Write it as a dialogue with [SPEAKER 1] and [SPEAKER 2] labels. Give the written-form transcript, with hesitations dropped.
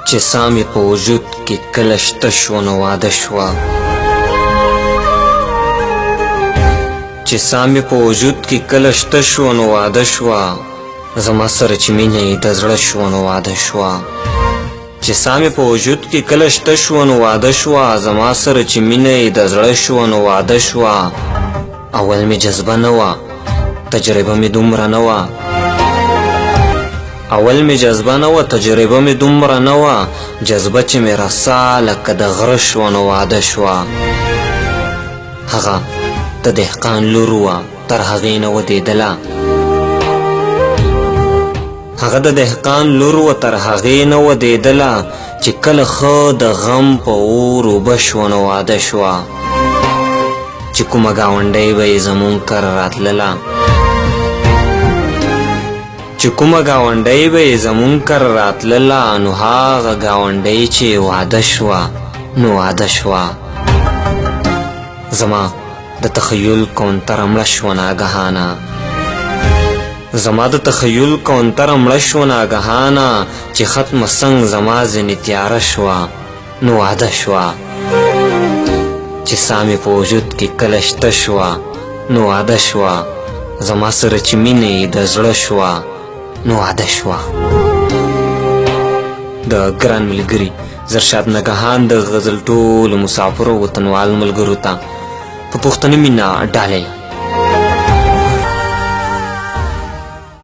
[SPEAKER 1] چې ساه مې په وجود کې کله شته شوه نو واده شوه. چې ساه مې په وجود کې کله شته شوه نو واده شوه. زما سره چې مینه یې د زړه شوه نو واده شوه. چې ساه مې په وجود کې کله شته شوه نو واده شوه. زما سره چې مینه یې د زړه شوه نو واده شوه. اول مې جذبه نه وه، تجربه مې دومره نه وه. اول مې جذبه نه وه، تجربه مې دومره نه وه. جذبه چې مې رسا لکه د غره شوه نو واده شوه. هغه د دهقان لور وه، تر هغې نه ودېدله. هغه د دهقان لور وه، تر هغې نه ودېدله. چې کله ښه د غم په اور اوبه شوه نو واده شوه. چې کومه ګاونډۍ به یې زمونږ کره راتلله، چې کومه ګاونډۍ به یې زمونږ کره راتلله، نو هغه ګاونډۍ چې واده شوه نو واده شوه. زما د تخیل کونتره مړه شوه ناګهانه. زما د تخیل کونتره مړه شوه ناګهانه. چې ختمه څنګ زما ځینې تیاره شوه نو واده شوه. چې ساه مې په وجود کې کله شته شوه نو واده شوه. زما سره چې مینه یې د زړه شوه نو واده شوه. د ګران ملګري زرشاد نګهان د غزل ټولو مسافرو وطنوال ملګرو ته په پښتني مینه ډالۍ.